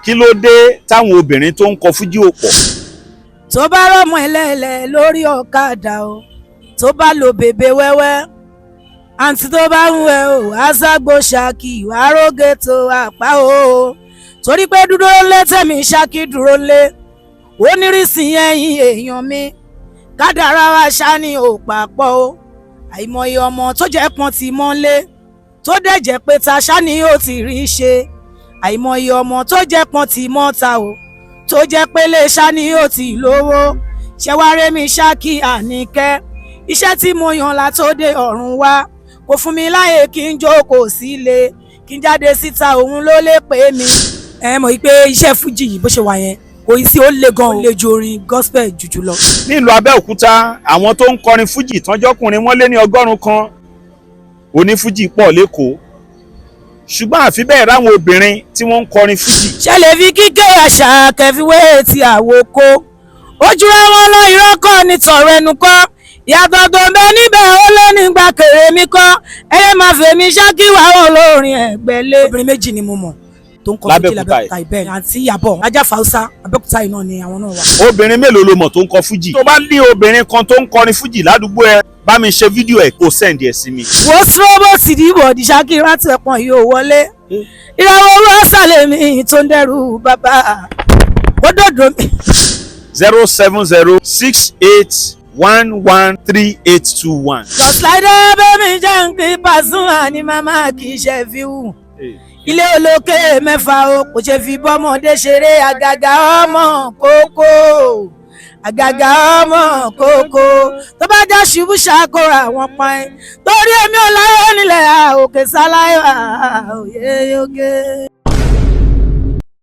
Kí ló dé táwọn obìnrin tó ń kọ fújì ò pọ̀? Tó bá rọ́mọ ẹlẹ́ẹ̀lẹ́ lórí ọ̀kadà o, tó bá lo bèbè wẹ́wẹ́, àǹtí, tó bá ń wẹ̀ o, àṣàgbò ṣáàkì àrógè tó àpá o, torí pé dúró lé tẹ̀mí ṣáàkì dúró lé onírìsì ẹ̀yìn èèyàn mi, kádàrá wa ṣá ni ò papọ̀ o. Àìmọye ọmọ tó jẹ́ pọ́n ti mọ́lé, tó dẹ̀ jẹ́ pé ta ṣá ni ó ti rí ṣe. Àìmọye ọmọ tó jẹ́ pọ́n ti mọ́ta o, tó jẹ́ pé lè ṣá ni ó ti lówó. Ṣẹwárẹ́mi Ṣákì Àníkẹ́, iṣẹ́ tí mo yàn látòdè ọ̀run wá kò fún mi láyè kí n jókòó sílé, kí n jáde síta, òun ló lè pè mí. Ẹ mọ̀ pé iṣẹ́ fújì yìí, bó ṣe wà yẹn, kò í sí, ó le gan, ó le ju orin gospel jùjù lọ. Nílùú Abẹ́òkúta, àwọn tó ń kọrin fújì tọ́jọ́kùnrin, wọ́n lé ní 100. Onífújì pọ̀ lÉkòó, ṣùgbọ́n àfi bẹ́ẹ̀ ráwọn obìnrin tí wọ́n ń kọrin fújì. Ṣe lè fi kíké àṣà kẹfíwé ti àwòkọ ojúra wọn lọ? Irọ́ kọ́ ní tọ̀rọ̀ ẹnu kọ́, ìyàtọ̀ tó ń bẹ níbẹ̀ ó lé nígbà kéré mi kọ́, ẹyẹ máa fèmí Ṣákì wà olórin ẹ̀gbẹ́lé. Obìnrin méjì ni mo mọ̀ tó ń kọ fújì. Lábẹ́òkúta. Lábẹ́òkúta yìí, bẹ́ẹ̀, àǹtí Ìyábọ̀ ajá fausa, Abẹ́òkúta yìí náà ni àwọn náà wà. Obìnrin mélòó ló mọ̀ tó ń kọ fújì? Tó bá ní obìnrin kan tó ń kọrin fújì ládùúgbò ẹ, bá mi ṣe fídíò ẹ, kó send ẹ sí mi. Wo strobo tìdí bọ̀dì Ṣákì rántí ẹ̀pọ̀n yìí ò wọlé. Ìràwọ̀ owó ọ̀sàlẹ̀ mi tó ń dẹ́rù bàbá ó dòdò mi. 07068113821. Just like that, baby, jẹ́ ń kí Pasuma ní màmá kì í ṣe fi wù. Ilé olókè mẹ́fà o, kò ṣe fi bọ́mọdé ṣeré, àgàgà ọmọ kókó, àgàgà ọmọ kókó tó bá já ṣubú ṣàkóra àwọn pa ẹ́, torí èmi ò láyọ̀ nílẹ̀ òkè sáláyọ̀ òye yóge.